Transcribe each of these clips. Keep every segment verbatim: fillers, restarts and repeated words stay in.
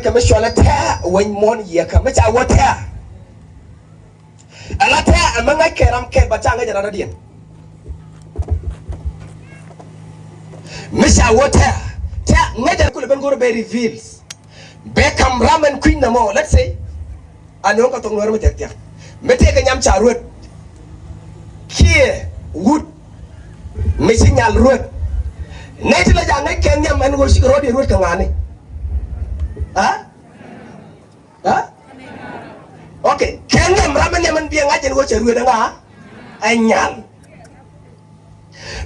Kɛ mi cualɛ tɛ̈ɛ̈ wec muɔ̱ɔ̱n Yiekä, mi ca wä tɛ̈ɛ̈. Ala tɛ̈ɛ̈ ɛ mi ŋa̱c kɛ ram kɛl, but ca ŋäc ɛ ram dɔ̱diɛn. Mi ca wä tɛ̈ɛ̈, tɛ̈ɛ̈ ŋäc ɛ kulɛ ben go̱r bɛ reveals. Bɛ kam ram ɛn kui̱ny nɔmɔ, let's say, a nööŋ kɛ thok Nuɛr mi thia̱k thia̱k. Mi tëëkɛ nyam ca ruet. Kiɛ wut mi ci nyal ruet. Nɛy ti la ja̱ ŋäc kɛ nhiam ɛn ɣöö cikɛ rɔ̱diɛn ruet kɛ ŋa̱ni. Aa? Aa? Ok. Kɛ nhiam ram mi nhiam ɛn biɛ ŋa̱c ɛn ɣöö cɛ ruet ɛ ŋa? Ɛ nyal.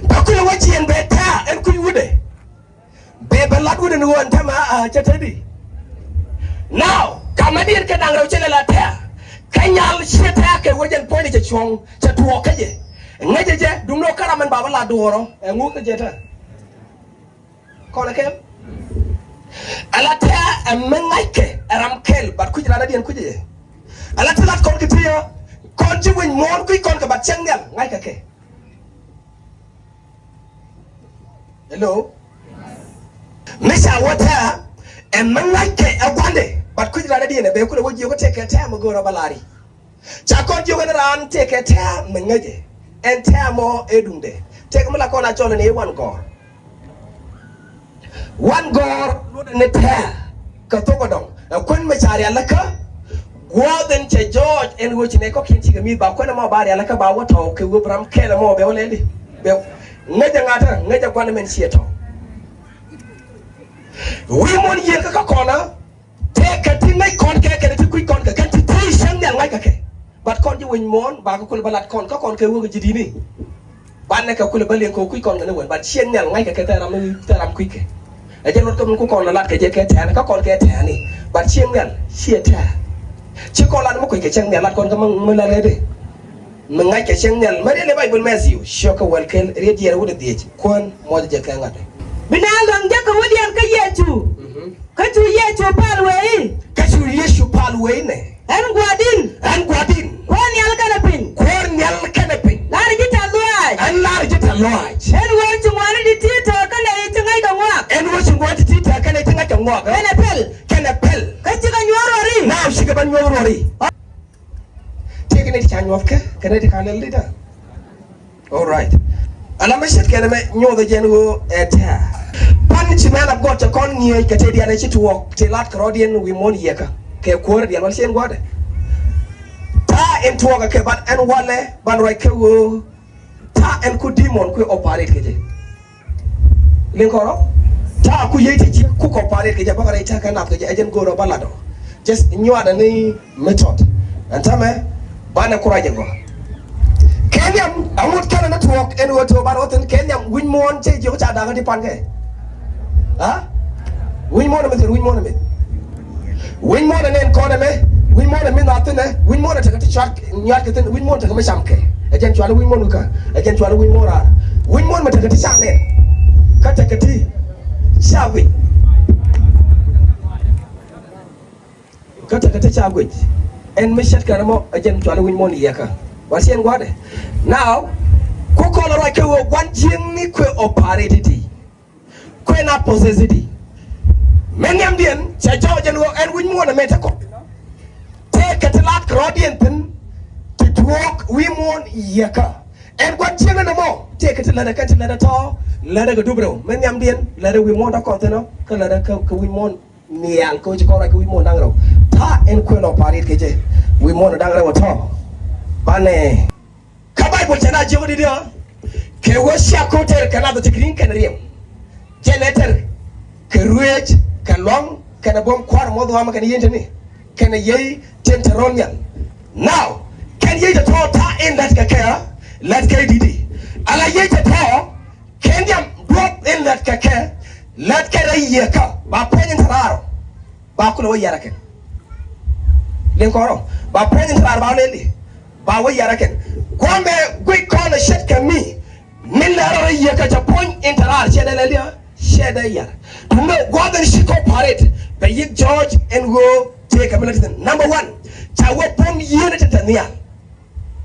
Bɛ kulɛ wä jiɛn bɛ tɛ̈ɛ̈ ɛn kui̱ wutdɛ. Bɛ bɛ lat wut ɛn ɣöö ɛn täämɛ a cɛ te di. Now, kamɛ diɛn kɛ da̱ŋ rɛw cɛ lɛ la tɛ̈ɛ̈. Kä nyal ciɛ tɛ̈ɛ̈ kɛ wec ɛn puɔ̱nydɛ cɛ cuɔ̱ŋ, cɛ tuɔɔk kä jɛ. Ŋäcɛ jɛ, duundɛ ɣöö kä ram ɛn ba bä lat duɔ̱ɔ̱rɔ, ɛ ŋu kä jɛ tɛ̈ɛ̈. Kɔn ɛ kɛl. Ala tɛ̈ɛ̈ ɛ mi ŋa̱ckɛ ɛ ram kɛl, but kui̱c ran dɔ̱diɛn kui̱cɛ jɛ. Ala ti lat kɔn kɛ ti ɣä, kɔn ci wec muɔ̱ɔ̱n kui̱c kɔn kɛ, but cieŋ nhial ŋa̱ckɛ kɛ. Hello? Mi ca wä tɛ̈ɛ̈ ɛ mi ŋa̱ckɛ ɛ gua̱ndɛ, but kui̱c ran dɔ̱diɛn ɛ bɛ kulɛ wä jiök kä tëëkɛ tɛ̈ɛ̈ mi go̱o̱rä bä lari. Ca kɔn jiök ɛn raan tëëkɛ tɛ̈ɛ̈ mi ŋäcɛ. Ɛn tɛ̈ɛ̈ mɔ ɛ duŋdɛ. Tëëkɛ mi la kɔn a cɔl ɛn i̱ wan gɔ̱r. Wan gɔ̱r luɔtdɛ ni tɛ̈ɛ̈ kɛ thok ɛ dɔ̱ŋ. Ɛ kuän mi ca rialikä. Gua̱a̱th ɛn cɛ jɔɔc ɛn ɣöö ci nɛy kɔ̱kiɛn cikɛ mi̱i̱th ba kuän ɛmɔ ba rialikä ba wä tɔ̱ kɛ ɣöö bi ram kɛl ɛmɔ bɛ wä lɛli. Bɛ ŋäcɛ ŋa̱tä, ŋäcɛ gua̱n ɛmɛn ciɛ tɔ̱. Wi̱i̱ muɔ̱ɔ̱n Yiekä kä kɔnä. Tëëkɛ ti ŋäc kɔn kɛ kɛnɛ ti kui̱c kɔn kɛ kɛn ti ti cäŋ nhial ŋa̱ckɛ kɛ. But kɔn ji̱ wec muɔ̱ɔ̱n bakɛ kulɛ bä lat kɔn kä kɔn kɛ wä kɛ ji̱ di̱t ni. Banɛ kɛ kulɛ bä liɛŋ kɛ wä kui̱c kɔn kɛ ni wän. But cieŋ nhial ŋa̱ckɛ kɛ thil ram, thil ram kui̱ckɛ. Ɛ jɛn luɔt kä min ku kɔn lɛ lat kɛ jɛ kɛ tɛ̈ɛ̈ni kä kɔn kɛ tɛ̈ɛ̈ni. But cieŋ nhial ciɛ tɛ̈ɛ̈. Ci kɔn lat mi kui̱ckɛ cieŋ nhial lat kɔn kä mi, mi la rɛɛdi. Mi ŋa̱ckɛ cieŋ nhial. Mi riet ni Baibol Matthew ciökä wäl kɛl riet jiɛn wut ɛ dhiec. Kuän muɔc jɛ kɛ ŋa̱t. Bi naath lɔ̱ŋ jek kɛ wädiɛn kä Yecu. Mhm. Kä cu Yecu pal wee i̱. Kä cu Yecu pal wee i̱ nɛ. Ɛn Gua̱di̱n. Ɛn Gua̱di̱n. Kuäär nhial kɛnɛ piny. Kuäär nhial kɛnɛ piny. Lar ji̱ tɛ̈th lɔaac. Ɛn lar ji̱ tɛ̈th lɔaac. Ɛn ɣöö ci ŋuani ti ti̱i̱t tɔ̱ kɛnɛ ti ŋa̱ckɛ ŋɔak. Ɛn ɣöö ci ŋuani ti ti̱i̱t tɔ̱ kɛnɛ ti ŋa̱ckɛ ŋɔak. Kɛnɛ pɛl. Kɛnɛ pɛl. Kä cikɛ nyuɔ̱th ruɔ̱ri. Now cikɛ ben nyuɔ̱th ruɔ̱ri. Tëëkɛ nɛy ti ca nyuɔ̱thkɛ kɛ nɛy ti ca lɛl di̱tdä. All right. Ala mi ce̱tkɛ nɛmɛ nyuɔ̱thɛ jɛn ɣöö ɛ tɛ̈ɛ̈. Pan ci mɛn a gɔt cɛ kɔn ŋi̱eec kɛ tëë diaal ɛ ci tuɔɔk tëë lat kɛ rɔ̱diɛn wi̱i̱ muɔ̱ɔ̱n Yiekä kɛ kuäär diaal wal cieŋ gua̱a̱thdɛ. Ta̱a̱ in tuɔɔkɛ kɛ ban ɛn walɛ ban ruac kɛ ɣöö ta̱a̱ ɛn ku demon kuɛ operate kɛ jɛ. Liŋ kɔrɔ. Ta̱a̱ ku yiey ti ji̱ ku kɔ pa̱a̱r yet kɛ jɛ bäkɛ rɛy ta̱a̱ kɛ nath kɛ jɛ ɛ jɛn go̱o̱rä bä latdɔ. Just nyuaadɛ ni mi tɔt. Ɛn täämɛ banɛ kurac ɛ gɔaa. Kɛ nhiam a ŋut kɛnɛ ni tuɔɔk ɛn ɣöö te ɣöö banɛ wä thi̱n kɛ nhiam wi̱c muɔ̱ɔ̱n cɛ jiök ca da̱a̱k ɛ ti pa̱n kɛ. A? Wi̱c muɔ̱ɔ̱n ɛ mi thi̱n wi̱c muɔ̱ɔ̱n ɛ mi. Wi̱c muɔ̱ɔ̱n ɛ nɛn kɔn ɛmɛ, wi̱c muɔ̱ɔ̱n ɛ mi nhath thi̱n ɛ, wi̱c muɔ̱ɔ̱n ɛ tekɛ ti cuat nyuatkɛ thi̱n, wi̱c muɔ̱ɔ̱n tekɛ mi cam kɛ. Ɛ jɛn cuali wi̱c muɔ̱ɔ̱n wi̱c kä, ɛ jɛn cuali wi̱c muɔ̱ɔ̱n raar. Wi̱c muɔ̱ɔ̱n mi tekɛ ti cam nɛn. Kä tekɛ ti ca guic. Kä tekɛ ti ca guic. Ɛn mi ce̱tkɛ nɔmɔ ɛ jɛn cuali wi̱c muɔ̱ɔ̱n Yiekä. Wa cieŋ gua̱a̱thdɛ. Now, ku kɔn ruac kɛ ɣöö gua̱n jiäkni kuɛ operate ti. Kuɛ na possess di. Min nhiamdiɛn cɛ jɔɔc ɛn ɣöö ɛn wi̱c muɔ̱ɔ̱n ɛmɛ te kɔn. Tëëkɛ ti lat kɛ rɔ̱diɛn thi̱n ti tuɔɔk wi̱i̱ muɔ̱ɔ̱n Yiekä. Ɛn gua̱n cieŋä nɔmɔ tëëkɛ ti lätdɛ kɛn ti lätdɛ tɔ̱ lätdɛ kɛ dup rɛw. Min nhiamdiɛn lätdɛ wi̱i̱ muɔ̱ɔ̱n tɔ̱ kɔn thi̱n ɔ kä lätdɛ kɛ wi̱i̱ muɔ̱ɔ̱n nhial kɛ ɣöö ci kɔn ruac kɛ wi̱i̱ muɔ̱ɔ̱n da̱ŋ rɛw. Ta̱a̱ ɛn kuɛ lɔ pa̱a̱r yet kɛ jɛ wi̱i̱ muɔ̱ɔ̱n da̱ŋ rɛw ɛ tɔ̱. Banɛ. Kä Baibol cɛ na jiök di̱t i̱ ɔ kɛ ɣöö cia ko̱r tɛr kɛ nath ti kɛ ri̱ŋ kɛnɛ riɛm. Jɛn ɛ tɛr kɛ ruëëc kɛ lua̱ŋ kɛnɛ buɔ̱m kua̱r muɔth ɣɔmä kɛnɛ yiey tin te ni kɛnɛ yiey tin te ro̱l nhial. Now kɛn yiey tɔ̱tɔ̱ ta̱a̱ in lät kɛ kɛ lät kɛ di̱t i̱ ala yiey tɔ̱tɔ̱ kɛn jam duɔ̱ɔ̱p in lät kɛ kɛ lät kɛ rɛy Yiekä ba puɔ̱ny in te raar ɔ. Ba kulɛ wä yara kɛn. Liŋ kɔrɔ ba puɔ̱ny in te raar ba wä lɛli. Ba wä yara kɛn. Kuɔmɛ guic kɔn ɛ ce̱tkɛ mi min lɛ rɔ rɛy Yiekä cɛ puɔ̱ny in te raar cɛ dee lɛli ɔ cɛ dee yara. Tuŋdɛ gua̱a̱th in ci kɔ pa̱a̱r yet bɛ yi̱k jɔɔc ɛn ɣöö tëëkɛ mi lät thi̱n. Number one ca wä buɔ̱m yieen in tin te nhial.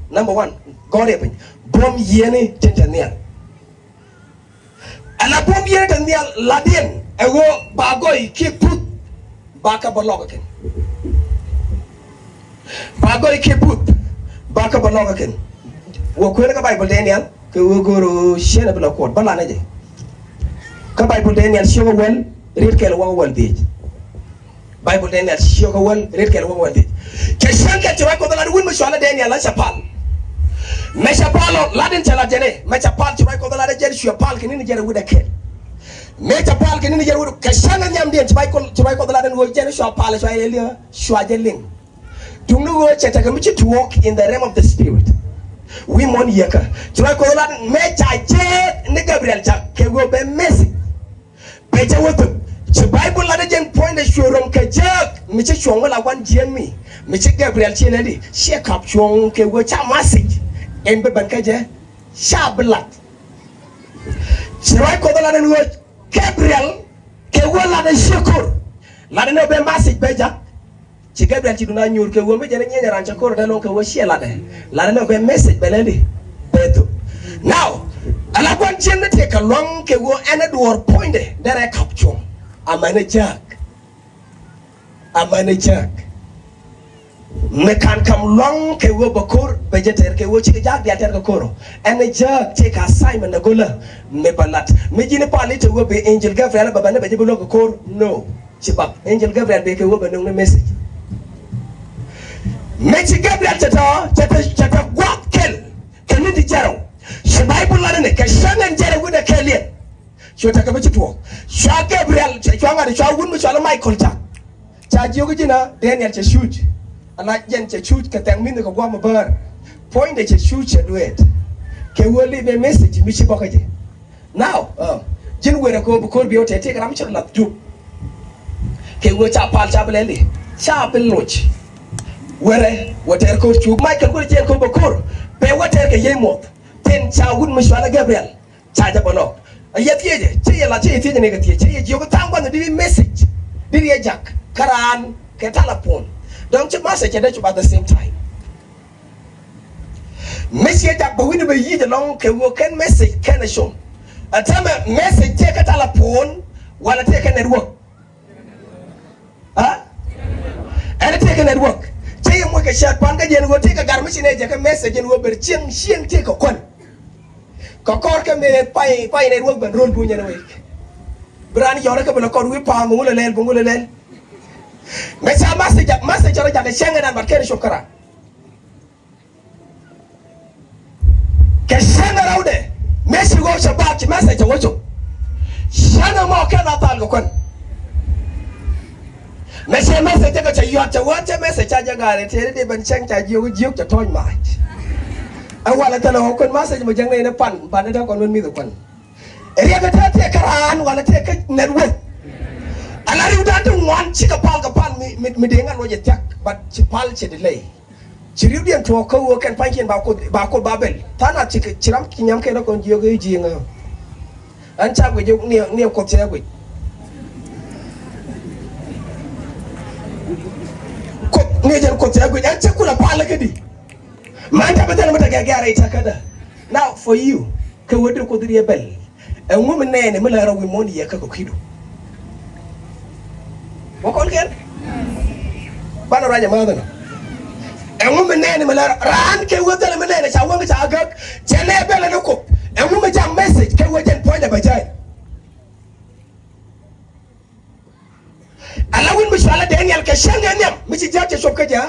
Number one gɔ̱r yɛ piny buɔ̱m yieen in tin te nhial. Ɛn a buɔ̱m yieen te nhial ladiɛn ɛ ɣöö ba gɔy kiɛ puth ba kä bä lɔk kɛn. Ba gɔy kiɛ buth, ba kä bä lɔk kɛn. Wä kuɛn kä Baibol Daniel kɛ wä go̱r ciɛn bi la kuɔt bä lanɛ jɛ. Kä Baibol Daniel ciök wäl riet kɛl wä wäl dhiec. Baibol Daniel ciök wäl riet kɛl wä wäl dhiec. Kɛ cäŋ kɛl ci ruac Kuɔth lat wut mi cɔal i̱ Daniel a cɛ pal. Mɛ cɛ pal ɔ lat in cɛ lat jɛn ɛ mɛ cɛ pal ci ruac Kuɔth lat jɛn cuɛ pal kɛ ni̱n jɛn wut ɛ kɛl. Mëë cɛ pal kɛ ni̱n jɛn wut kɛ cäŋ ɛ nhiamdiɛn ci ruac Kuɔth, ci ruac Kuɔth lat in wä jɛn cua pal cua yɛ liɛ cua jɛ liŋ. Duŋni ɣöö cɛ tekɛ mi ci tuɔɔk in the realm of the spirit. Wi̱i̱ muɔ̱n yieekä ci ruac Kuɔth lat mɛ ca jek ni Gabriel ca kɛ ɣöö bɛ message. Bɛ jɛ wä thuk ci Baibol lat jɛn puɔ̱nydɛ cuɛ röm kɛ jek mi ci cuɔ̱ŋ mi la gua̱n jiäkni mi ci Gabriel ci lɛli ciɛ kap cuɔ̱ŋ kɛ ɣöö ca message in bi ben kä jɛ ca bi lat. Ci ruac Kuɔth lat in ɣöö Gabriel kɛ ɣöö lat in ciɛ ko̱r lat in ɣöö bɛ message bɛ jak. Ci Gabriel ci dun a nyuur kɛ ɣöö mi jɛn nyieny ran cɛ ko̱r dee luɔ̱ŋ kɛ ɣöö ciɛ latdɛ. Latdɛ ni ɣöö bɛ message bɛ lɛli bɛ thuk. Now ala gua̱n cieŋ ni tëë kɛ lua̱ŋ kɛ ɣöö ɛn ɛ duɔ̱ɔ̱r puɔ̱nydɛ derɛ kap cuɔ̱ŋ. Amäni jääk. Amäni jääk. Mi ka̱n ka̱m lua̱ŋ kɛ ɣöö bɛ ko̱r bɛ jɛ tɛr kɛ ɣöö cikɛ jääk diaal tɛr kɛ ko̱r ɔ. Ɛn ɛ jääk tëë kɛ assignment ni go̱lä mi bɛ lat mi ji̱n i̱ pal i̱ te ɣöö bi angel Gabriel bɛ bɛ ni bɛ jɛ bi luäk kɛ ko̱r. No. Ci bak angel Gabriel bek kɛ wä bɛ nöŋ ni message. Mëë ci Gabriel cɛ tɔ cɛ tɔ cɛ tɔ guath kɛl kɛ ni ti jɛrɛw. Ci Baibul lat ni kɛ cäŋ ɛn jɛrɛw wi̱n ɛ kɛɛliɛn. Cua tekɛ bä ci tuɔɔk cua Gabriel cua ŋa̱t cua wut mi cua lɛ Michael cak. Ca jiök ji̱n a Daniel cɛ cuc. Ala jɛn cɛ cuc kɛ thɛŋ mi̱n kɛ guam bäär. Puɔ̱nydɛ cɛ cuc cɛ dueet. Kɛ wä li bɛ message mi ci bɔkä jɛ. Now ji̱n werɛ kɛ ɣöö bi ko̱r bi wä tɛt tëëkɛ ram cä lath jup. Kɛ ɣöö ca pal ca bi lɛli ca bi loc. Werɛ wä tɛr ko̱r cuk Michael kuäär jiɛn ko̱r bä ko̱r bɛ wä tɛr kɛ yiey muɔth. Thin ca wut mi cualä Gabriel ca jɛ bä lɔk. A yɛ thiecɛ cä yɛ lath cä yɛ thiecɛ ni kɛ thiec cä yɛ jiök tha̱a̱ŋ gua̱nh di message di riɛ jak kä raan kɛ talapon. Dɔ̱ŋ ci message cɛ dee cop at the same time. Mëë ciɛ jak bɛ wi̱ni bɛ yic ɛlɔ̱ŋ kɛ ɣöö kɛn message kɛn ɛ com. Ɛ täämɛ message tëë kä talapon walɛ tëë kä network. A ɛn tëë kä network. Cä yɛ moc kɛ cäät pan kä jɛn ɣöö tëë kɛ gar mi ci nɛ jɛ kä message ɛn ɣöö ber cieŋ cieŋ tëë kɛ kuän. Kɛ kɔr kɛ mëë pay pay network ben ro̱l bunyɛ ni wek. Bi raan yɔrɛ kɛ bi lɛ kɔr wi̱i̱ pa̱a̱m bi ŋulɛ lɛl bi ŋulɛ lɛl. Mɛ ca message jak message cɛ rɔ jak kɛ cäŋ ɛn an bat kɛn cop kä raan. Kɛ cäŋ ɛ rɛwdɛ mëë ci ɣɔw cɛ bak ci message cɛ wä cop. Cäŋ ɛmɔ kɛn a thal kɛ kuän. Mɛ cɛ message jɛ kɛ cɛ yɔt cɛ wä cɛ message ca jɛ ga̱a̱r ɛ tëëri di ben cäŋ ca jiök jiök cɛ tɔ̱ɔ̱ny mac. Ɛ walɛ thilɛ ɣɔw kuän message mɔ jɛŋ nɛy ni pan pan ni dee kɔn wän mi̱th ɛ kuän. Riɛk ɛ tëë tëë kä raan walɛ tëë kä network. Ala riwdan ti ŋuan cikɛ pal kɛ pal mi mi mi dee ŋa̱n wä jɛ thiak but ci pal cɛ delay. Ci riwdiɛn tuɔɔk kä ɣöö kɛn pa̱nykiɛn ba kuoth ba kuoth ba bɛl tha̱a̱ŋ nath ci ci ram ci nyam kɛn rɔ kɔn jiök i̱ ji̱ ŋä. Ɛn ca guic ni ni kuoth cɛ guic. Kuoth ni jɛn kuoth cɛ guic ɛn cɛ kulɛ pal kä di. Man ca bi thɛl mi te gɛgɛr i̱ te kädä. Now for you kɛ wä di kuoth riɛ bɛl. Ɛŋu mi nɛɛni mi lɛ rɔ wi̱i̱ muɔ̱ɔ̱n yɛ kä kɛ kui̱du. Wä kɔn kɛn banɛ ruac ɛmääth ɛnɔ. Ɛŋu mi nɛɛni mi lɛ rɔ raan kɛ wä thilɛ mi nɛɛni ca wäŋ ca gäk. Cɛ nɛ bɛlɛ ni kop ɛŋu mi ja̱ŋ message kɛ wä jɛn puɔ̱nydɛ bɛ jay. Ala wi̱n mi cualä Daniel kɛ cäŋ ɛ nhiam mi ci jiäk cɛ cop kä jɛ.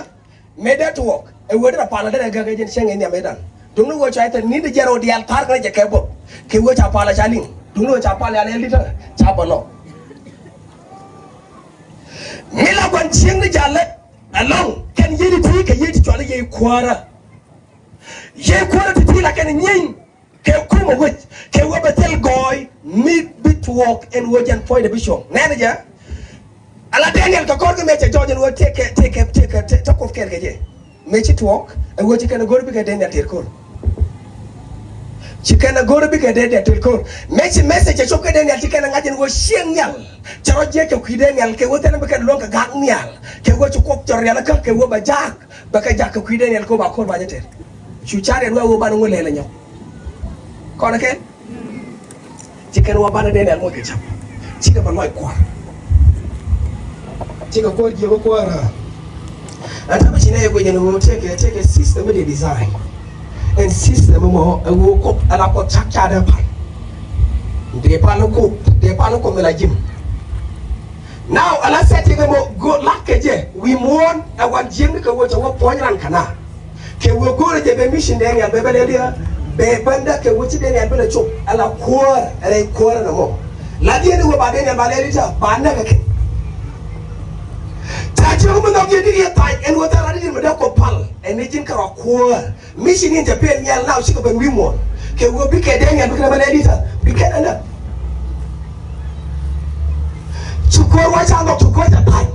Mëë dee tuɔɔk ɛ wee derɛ palä derɛ gäk ɛ jɛn cäŋ ɛ nhiam ëëdan. Duŋni ɣöö ca ithɛ ni̱n di jɛn rɛw diaal tha̱a̱r kɛ jɛ kɛ buɔth kɛ ɣöö ca palä ca liŋ. Duŋni ɣöö ca palä ca liŋ ca bä lɔ. Mi la gua̱n cieŋ ni jalä ɛlɔ̱ŋ kɛn yiey ti ti kɛ yiey ti cualä yiey kuäärä. Yiey kuäärä ti ti la kɛn nyieny. Kɛ kumɛ wec kɛ wä bɛ thil gɔɔy mi bi tuɔɔk ɛn wä jɛn puɔ̱nydɛ bi cuɔ̱ŋ nɛnɛ jɛ. Ala Daniel kɛ kɔr kɛ mëë cɛ jɔɔc ɛn wä tëë kɛ tëë kɛ tëë kɛ tëë kuoth kɛɛl kɛ jɛ. Mëë ci tuɔɔk ɛ wä ci kɛn ɛ go̱r bikɛ Daniel tëër ko̱r. Ci kɛn ɛ go̱r bikɛ Daniel tëër ko̱r mëë ci message cɛ cop kɛ Daniel ci kɛn ɛ ŋa̱c ɛn wä cieŋ nhial. Cɛ rɔ jiɛc kɛ kui̱ Daniel kɛ wä thilɛ bikɛ luɔ̱ŋ kɛ ga̱a̱k nhial kɛ wä ci kuɔth cɔr rial kä kɛ wä bɛ jaak. Bɛ kɛ jak kɛ kui̱ Daniel kɛ wä ba ko̱r ba jɛ tɛr. Cu car yɛn wee wä banɛ ŋu lɛl ɛ nyɔk. Kɔn ɛ kɛn ci kɛn wä banɛ Daniel moc kɛ cap. Cikɛ bɛ luac kua̱r. Cikɛ kuäär jiäk kuäär. Ɛn ta̱pɛ ci nɛ yɛ guic ɛn ɣöö tëëkɛ, tëëkɛ system mi dee design. Ɛn system mɔ ɛ ɣöö Kuoth ala Kuoth cak ca dee pal. Dee pal Kuoth, dee pal Kuoth mi la ji̱m. Now ala setting mɔ go̱o̱r la̱t kɛ jɛ wi̱i̱ muɔ̱ɔ̱n ɛ wan jiäkni kɛ ɣöö cɛ wä puɔ̱ny ran kɛ na. Kɛ ɣöö go̱o̱rɛ jɛ bɛ mission Daniel bɛ bɛ lɛl i̱ bɛ bändä kɛ ɣöö ci Daniel bä lɛ cop ala kuäär rɛy kuäärä nɔmɔ. La diɛn i̱ ɣöö ba Daniel ba lɛl i̱ tɛ ba näk ɛ kɛ. Ca jiök mi nhɔk yɛ di̱t yɛ tha̱a̱ny ɛn ɣöö thɛl rat i̱ di̱t mi dee kop pal ɛn ni ji̱n kɛ rɔ kuäär. Mission in jɛ pɛn nhial now cikɛ ben wi̱i̱ muɔ̱ɔ̱n kɛ ɣöö bikɛ Daniel bikɛ nɛ bä lɛl i̱ tɛ bikɛ nɛ näk. Cu kuäär wa ca nhɔk cu kuäär jɛ tha̱a̱ny.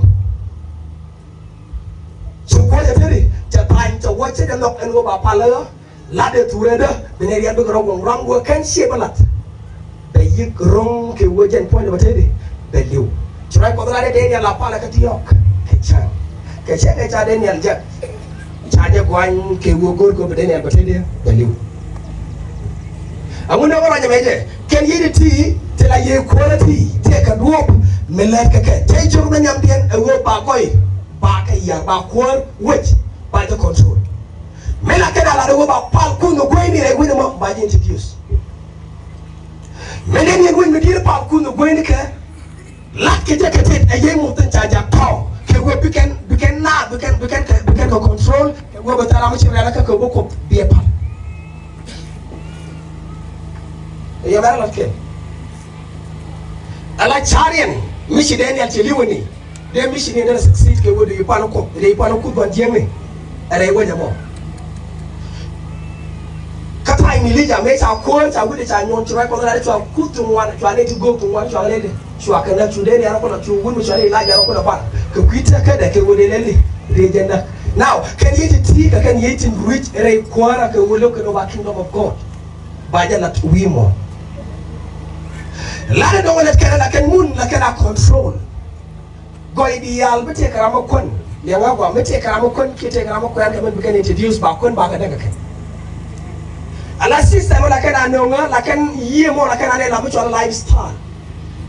Ci kuɔ̱c ɛ tëri cɛ tha̱a̱ny cɛ wä cä jɛ nhɔk ɛn ɣöö ba pal ɛ ɣä. Lat ɛ thurɛ dä bi nɛ riɛt bikɛ rɔ wuɔ̱ŋ ruaŋ wä kɛn ciɛ bä lat. Bɛ yi̱k ro̱ŋ kɛ wä jɛn puɔ̱ny bä tëri bɛ li̱w. Ci ruac Kuɔth lat ɛ Daniel la pal ɛ kä ti ɣɔ̱k kɛ cäŋ kɛ cäŋ kɛ ca Daniel jɛk. Ca jɛ guany kɛ wä go̱o̱r kɛ wä bi Daniel bä tëri bɛ li̱w. Aŋun dee wä ruac ɛmɛ jɛ kɛn yiëë ti ti la yiëë kuäärä ti ti kɛ duɔ̱ɔ̱p mi lät kɛ kɛ tey cok mi nhiamdiɛn ɛ wä ba gɔy. Ba kɛ yar ba kuäär wec ba jɛ control. Mi la kɛ da la de wä ba pal kun ni gueyni rɛy wec ni mɔ ba jɛ introduce. Mi den yɛn wec mi di̱i̱r pal kun ni gueyni kɛ lat kɛ jɛ kɛ tet ɛ yey muk thin ca jak tɔ̱ kɛ wä bikɛn bikɛn na bikɛn bikɛn kɛ bikɛn kɛ control kɛ wä bɛ thara mi ci rɛl kɛ kɛ wä kop biɛ pal. Ɛ yɛ mɛrɛ lat kɛ. Ala cariɛn mi ci Daniel ci liwini. Dee mission in dee succeed kɛ wä dee i̱ pan kuɔth dee i̱ pan kuth ban jiäkni. Ɛ rɛy wec ɛmɔ. Kä ta̱a̱ in Elija mëë ca kuäär ca wi̱cdɛ ca nyuɔ̱n ci ruac kuɔth lat cua kuth ti ŋuan cua nɛy ti go̱o̱k ti ŋuan cua lɛl i̱ cua kɛ näk cu dee rial rɔ kulɛ cu wun mi cua lɛl Elija rɔ kulɛ bar kɛ kui̱ tekädɛ kɛ wä dee lɛl i̱ dee jɛ näk. Now kɛn yiey ti ti̱i̱ kɛ kɛn yiey tin rui̱c rɛy kuäärä kɛ wä lo̱k kɛ dɔ̱ ba kingdom of God. Ba jɛ lat wi̱i̱ mɔ. Lat in dɔ̱ŋ lät kɛn la kɛn mun la kɛn a control. Gɔy diaal mi tëëkɛ ram mi kuän liɛŋä gɔaa mi tëëkɛ ram mi kuän kiɛ tëëkɛ ram mi kuɛ̈n kɛ min bi kɛn introduce ba kuän ba kɛ däk kɛ kɛn. Ala system la kɛn a nöŋä la kɛn yiëë mɔ la kɛn a nɛ la mi cɔl lifestyle.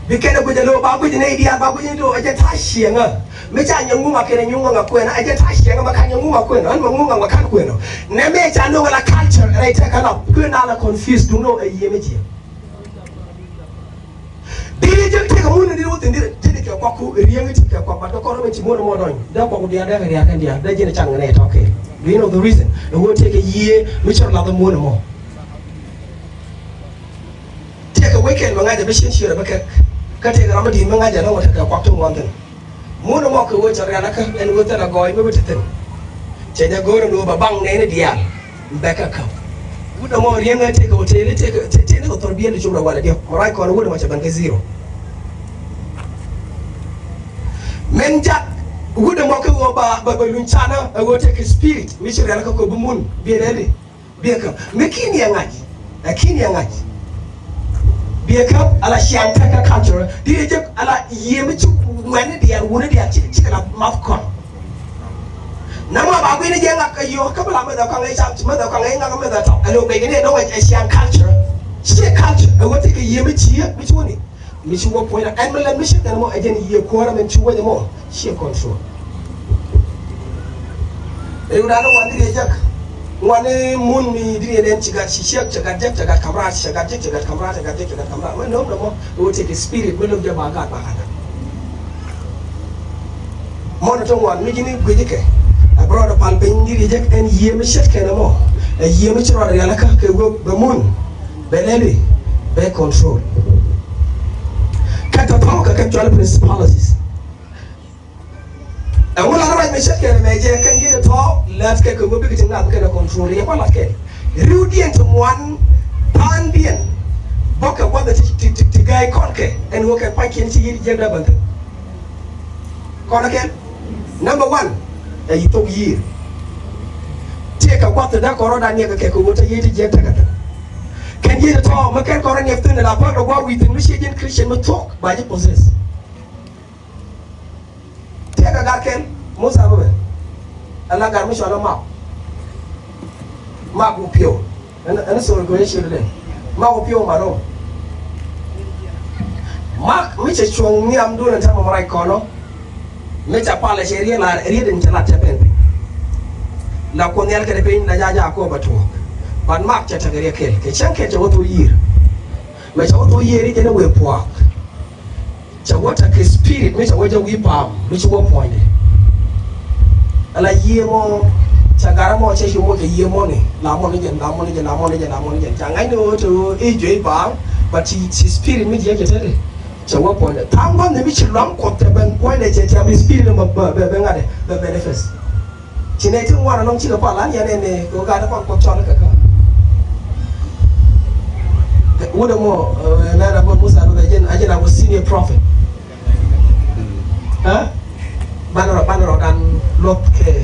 Bi kɛn ɛ guic ɛ lo̱o̱ ba guic ɛ nɛy diaal ba guic ɛ lo̱o̱ ɛ jɛn ta̱a̱ ciɛŋä. Mi ca nyɛ ŋuŋ a kɛn ɛ nyuŋ ŋaŋ a kuɛn ɛ jɛn ta̱a̱ ciɛŋä ma ka̱n nyɛ ŋuŋ a kuɛn ɛ ɣän ma ŋuŋ ŋaŋ ma ka̱n kuɛn ɛ. Nɛ mëë ca nöŋä la culture rɛy tɛk ɛ la kuɛn a la confuse duŋ ni ɛ yiëë mi ciɛ. Di jek tëëkɛ mun ni di wä thi̱n di jek kɛ kuak ku riäŋ ti kɛ kuak bat kɛ kɔr mi ci mun mɔ dɔny dee kuak ku diaal dee kɛ ria̱a̱k kɛn diaal dee ji̱n can ŋɛ nɛ tɔk kɛ. Do you know the reason? Ɛ wä tëëkɛ yiëë mi cɔr lath mun mɔ. Tëëkɛ wec kɛn mi ŋa̱cä bi cin ciöt ɛ bi kɛk. Kä tëëkɛ ram mi di̱i̱t mi ŋa̱cä dɔ̱ŋ wä tekɛ kuak ti ŋuan thi̱n. Mun ɛmɔ kɛ ɣöö cɛ rialikä ɛn ɣöö thilɛ gɔɔy mi bi te thi̱n. Cɛ jɛ go̱o̱r ɛn ɣöö bɛ baŋ nɛɛni diaal bɛ kɛ käp. Wut ɛmɔ riäŋɛ tëëkɛ hotel tëëkɛ tëëkɛ ni kɛ thor biɛl ti cop rɛ walɛ diɔ̱k mɛ ruac kɔn wut ɛmɔ cɛ ben kɛ zero. Mɛn jak wut ɛmɔ kɛ ɣöö ba ba luny canä ɛ ɣöö tëëkɛ spirit mi ci rialikä kɛ bi mun biɛl ɛli. Biɛ käp mi ki̱n yɛ ŋa̱c. Ɛ ki̱n yɛ ŋa̱c. Biɛ käp ala ciaŋ tekɛ culture di yɛ jek ala yiëë mi ci ŋuɛ̈tni diaal wutni diaal ci ci kɛ la math kɔn. Namɔ ba guini jɛ ŋak kɛ yio̱o̱k kä bi la meth ɛ kɔaŋ ɛ ca meth ɛ kɔaŋ ɛ ŋak meth ɛ tɔk ɛ lo̱ guic ni ɛ dɔ̱ŋ ɛ ciaŋ culture. Ci culture ɛ wä ti kɛ yiëë mi ci yie mi ci wuni. Mi ci wä puɔ̱ny la ɛn mi lɛn mi ciek ɛn mɔ ɛ jɛn yiëë kuäärä min ci wec ɛmɔ ciɛ control. Ɛ yut an ŋuan di riɛ jek ŋuan ni mun mi di riɛ nɛn ci gat ci ciek cɛ gat jek cɛ gat kamrat cɛ gat jek cɛ gat kamrat cɛ gat jek cɛ gat kamrat mɛ nöm nömɔ ɛ wä tëëkɛ spirit mɛ lom jɛ ba gat ba gat. Mɔnɔ ti ŋuan mi ji̱n i̱ guic ikɛ ɛ brɔdɛ pal piny ni riec ɛn yiëë mi ce̱tkɛ nɛ mɔ. Ɛ yiëë mi ci rɔɔdɛ rialikä kɛ wek bɛ mun bɛ lɛli bɛ control. Kɛ tɔ̱tɔ̱ kɛ kɛn cual principalities. Ɛŋu la ruac mi ce̱tkɛ nɛ mɛ jɛ kɛn ji̱n itɔ̱ lät kɛ kɛ wek bikɛ ti ŋath kɛn ɛ control yɛ kɔ latkɛ. Riwdiɛn ti ŋuan pa̱a̱ndiɛn bä kɛ gua̱th ti ti ti ga̱a̱c kɔn kɛ ɛn wek kɛ pa̱nykiɛn ci yiëë ti jiäk dee bänthin. Kɔn kɛn number one ɛ yi thok yiëë. Tiɛ kɛ guath ti dee kɔn rɔ da niɛk kɛ kɛ wä te yiëë ti jiɛk tekɛ thi̱n. Kɛn yiëë ti tɔ̱ mi kɛn kɔn rɔ niɛk thi̱n la päl rɔ gua̱ wi̱i̱ thi̱n mi ciɛ ji̱n Christian mi thuɔ̱k ba ji̱ possess. Tiɛ kɛ gar kɛn Musa bä bɛ ala gar mi cual ɛ map. Map wä piɛw. Ɛn, ɛn sorry kɛ wee ciötdɛ. Mak wä pi̱w ma rɔ. Mak mi cɛ cuɔ̱ŋ nhiam duun ɛn täämɛ mɛ ruac kɔnɔ. Mi ca palä cɛ riet la riet in cɛ lat cɛ ben piny. La Kuoth Nhial kɛnɛ piny la jaja kɔ ba tuɔɔk. But Mak cɛ tekɛ riet kɛl kɛ cäŋ kɛl cɛ wä thok yiër. Mɛ cɛ wä thok yiër i̱ jɛn i̱ wëë puaak. Cɛ wä tekɛ spirit mi cɛ wä jɛ wi̱i̱ pa̱a̱m mi ci wä puɔ̱nydɛ. Ala yiëë mɔ cɛ garä mɔ cɛ ci moc kɛ yiëë mɔni la mɔni jɛn la mɔni jɛn la mɔni jɛn la mɔni jɛn ca ŋa̱cni ɣöö te ɣöö i̱ juey baaŋ. But ci ci spirit mi jiɛc cɛ tetdɛ. Cɛ wä puɔ̱nydɛ tha̱a̱ŋ gua̱n ni mi ci luaŋ Kuɔth tɛ ben puɔ̱nydɛ cɛ cɛ mi spirit bɛ bɛ bɛ ŋa̱tdɛ bɛ benefits. Ci nɛ ti ŋuan anɔŋ cikɛ pal an yɛn ɛn ɛ kɛ ɣöö gat ɛ kɔn Kuɔth cɔl kɛ kä. Wut ɛmɔ ɛ nɛn a bä Musa bɛ jɛn a jɛn a wä senior prophet. Ɛ banɛ rɔ banɛ rɔ dan luɔth kɛ.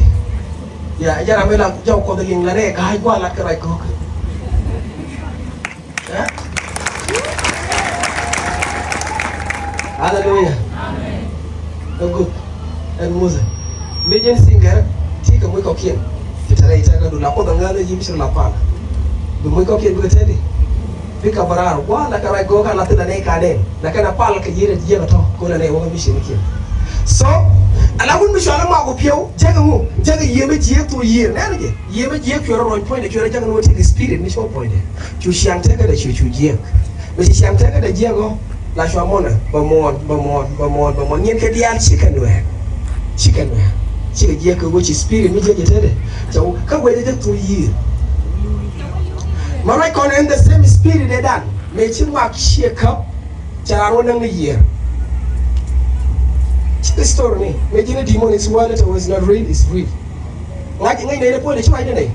Ya jɛn a mi la jɔw Kuɔth liŋ la nɛ ka ha̱c gua̱a̱ lat kɛ ruac ko̱k. Ɛ? Haleluya. Ɛ guth ɛn Muthɛ. Mi ji̱n thi̱n kɛ ti kɛ muc kɔkiɛn. Ti tɛrɛ i̱ tɛrɛ du la Kuoth aŋäth ni ji̱ mi ci rɔ la pal. Bi muc kɔkiɛn bikɛ tɛni. Bikɛ bä raar gua̱a̱r la kɛ ruac go̱o̱k a la thi̱n la nɛy ka̱n ɛn la kɛn a pal kɛ yiëë rɛt jiɛk ɛ tɔ̱ ko̱n la nɛy wä kɛ mi ci ni kiɛn. So ala wun mi cual i̱ mak ku piɛw jɛk ɛŋu jɛk ɛ yiëë mi jiëëk thok yiëër nɛn jɛ. Yiëë mi jiɛk cuɛ rɔ ruɔ̱ny puɔ̱nydɛ cuɛ rɔ jɛk ni wä ti kɛ spirit mi cɔ puɔ̱nydɛ. Cu ciaŋ tekädɛ cu cu jiɛk. Mi ci ciaŋ tekädɛ jiɛk ɔ la cua muɔnɛ bɛ muɔn bɛ muɔn bɛ muɔn bɛ muɔn nyin kɛ diaal cikɛ nuɛɛk. Cikɛ nuɛɛk cikɛ jiɛk kɛ wä ci spirit mi jiɛk jɛ tetdɛ. Cɛ wä kä wecɛ jɛ thul yiëë. Ma ruac kɔn in the same spirit ɛ dan mëë ci mak ciɛ käp. Ca raan wä näk ni yiëër. Ci story ni mëë ji̱n ni demon is world it was not real is real. Ŋa̱c ŋäc nɛy ni puɔ̱nydɛ ci ruacdɛ nɛy.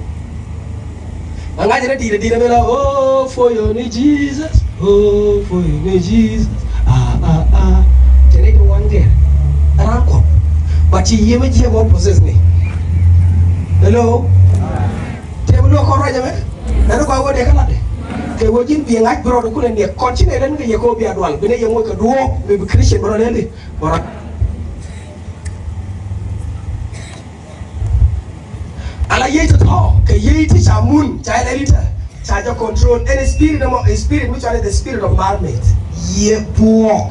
Ŋa̱c ŋa̱c rɛ di̱t di̱t mi la oh for your ni Jesus oh for your ni Jesus. Ah ah ah. Te nɛy ti wan gɛr. Ɛ raan Kuɔth. But ci yiëë mi jiɛk wä possess ni. Hello. Tëë bi luɔk kɔn ruac ɛmɛ. Ɛn kɔc wä dee kä latdɛ kɛ wä ji̱n bi ŋa̱c bi rɔɔdu kulɛ niɛk kɔn ci nɛ lɛn kɛ yɛ kɛ wä bia dual bi nɛ yɛ ŋoc kɛ duɔ̱ɔ̱k mi bi Christian bi rɔ lɛli. Bɔra ala yiey tɔ̱tɔ̱ kɛ yiey ti ca mun ca ilɛ litɛ ca jɛ control ɛn spirit ɛmɔ spirit mi cɔal i̱ the spirit of marmit. Yiëë buɔɔk.